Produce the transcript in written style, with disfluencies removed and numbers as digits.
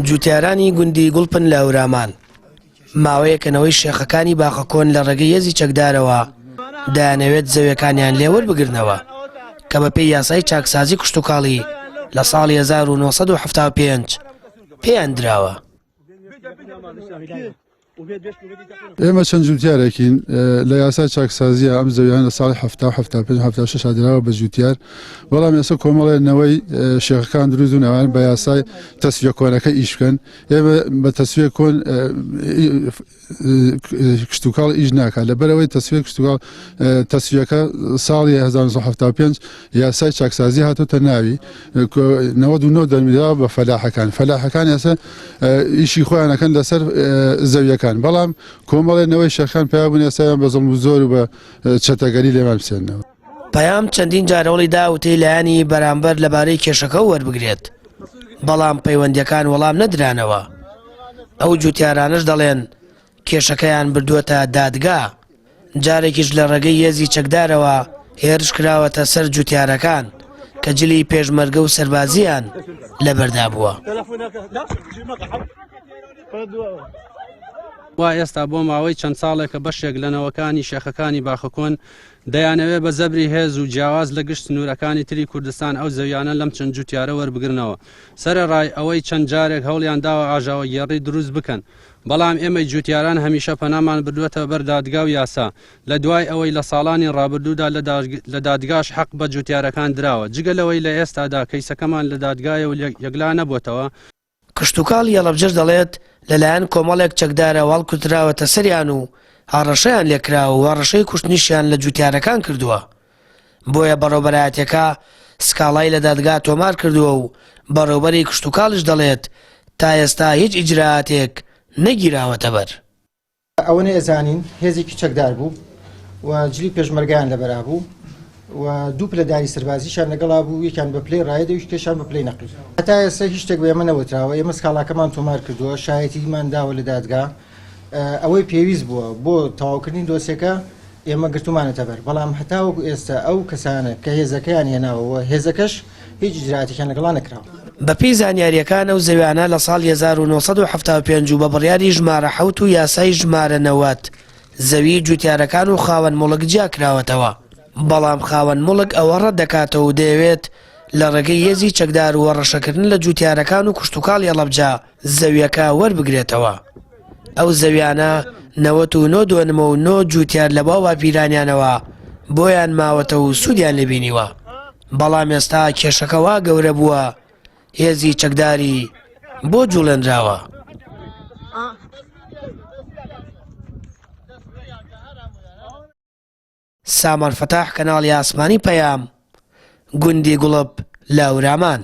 جوتیارانی گوندی گوڵپن لە هەورامان ماوەیەکە نەوەی شێخەکانی باخە کۆن لە ڕێگەی هێزی چەکدارەوە دەیانەوێت زەویەکانیان لێ وەربگرنەوە کە بەپێی یاسای چاکسازی کشتوکاڵی لە ساڵی 1975 پێیان دراوە. ئێمە چەند جوتیارێکین لە یاسای چاکسازیە ئەم زەویان لە ساڵی 75 76 دراوە بە جوتیار بەڵام ئێستا کۆمەڵێ نەوەی شێخەکان دروست و نەوان بە یاسای تەسویە کۆنەکە ئیش بکەن ئێمە بە تەسویە کۆن کشتتوکاڵ ئیش ناکات لەبەرەوەی تەسویە کشتتوکاڵ تەسویەکە ساڵی 1975 یاسای چاکسازی هاتۆتە ناوی 99 دەنویرا بە فەلاحەکان فەلاحەکان ئێستا ئیشی خۆیان ئەکەن لەسەر زەویەکان بەڵام کۆمەڵێ نەوەی شێخان پیا بوون ئێستایان بە زڵم و زۆر و بە چەتەگەری لێمان بسێنەوە. پەیام چەندین جار هەوڵی دا وتەی لایەنی بەرامبەر لەبارەی کێشەکەوە وەربگرێت، بەڵام پەیوەندییەکان وەڵام نەدرانەوە. ئەو جوتیارانەش دەڵێن، کێشەکەیان بردووەتە دادگا، جارێکیش لە ڕێگەی هێزی چەکدارەوە هێرش کراوەتە سەر جوتیارەکان کە جلی پێشمەرگە و سەربازییان لەبەردا بووە. وا ئێستا بۆ ماوەی چەند ساڵێکە بەشێک لە نەوەکانی شێخەکانی باخەکۆن دەیانەوێت بە زەبری هێز و جیاواز لە گشت سنوورەکانی تری کوردستان ئەو زەویانە لەم چەند جوتیارە وەربگرنەوە سەرەڕای ئەوەی چەند جارێک هەوڵیان داوە ئاژاوەگێڕی دروست بکەن بەڵام ئێمەی جوتیاران هەمیشە پەنامان بردووەتە بەر دادگا و یاسا، لە دوای ئەوەی لە ساڵانی ڕابردوودا لە دادگاش حەق بە جوتیارەکان دراوە، جگە لەوەی لە ئێستادا کەیسەکەمان لە دادگایە و یەکلا نەبووەتەوە. کشتوکاڵی هەڵەبجەش دەڵێت، لەلایەن کۆمەڵێک چەکدارەوە هەڵکوتراوەتە سەریان و هەڕەشەیان لێکراوە و هەڕەشەی کوشتنیشیان لە جوتیارەکان کردووە. بۆیە بەڕێوبەرایەتیەکە سکاڵای لە دادگا تۆمار کردووە و بەڕێوبەری کشتوکاڵیش دەڵێت، تا ئێستا هیچ ئیجرائاتێک نەگیراوەتەبەر. ئەوەنەی ئەزانین هێزێکی چەکدار بوو و جلی پێشمەرگەیان لەبەرا بوو و دوو پلەداری سەربازیشیان لەگەڵا بوو، یەکیان بە پلەی ڕایەد و یەکیشیان بە پلەی نەقیب. هەتا ئێستا هیچ شتێک بە ئێمە نەوتراوە، ئێمە سکاڵاکەمان تۆمار کردووە، شایەتیمان داوە لە دادگا، ئەوەی پێویست بووە بۆ تەواوکردنی دۆسیەکە ئێمە گرتوومانەتە بەر، بەڵام هەتاوەکو ئێستا ئەو کەسانە کە هێزەکەیان هێناوە و هێزەکەش هیچ ئیجرائاتێکیان لەگەڵا نەکراوە. بەپێی زانیارییەکان ئەو زەویانە لە ساڵی 1975 و بە بڕیاری ژمارە حەوت و یاسای ژمارە 90 زەویی جوتیارەکان و خاوەن موڵک جیاکراوەتەوە، بەڵام خاوەن موڵک ئەوە ڕەتدەکاتەوە و دەیەوێت لە ڕێگەی هێزی چەکدار و هەڕەشەکردن لە جوتیارەکان و کشتوکاڵی هەڵەبجە زەویەکە وەربگرێتەوە. ئەو زەویانە 99 دۆنمە و نۆ جوتیار لە باوباپیرانیانەوە بۆیان ماوەتە و سوودیان لێ بینیوە، بەڵام ئێستا کێشەکە وا گەورە بووە هێزی چەکداری بۆ جوڵێنراوە. سامان فەتاح کەناڵی ئاسمانی پەیام، گوندی گوڵپ لە هەورامان.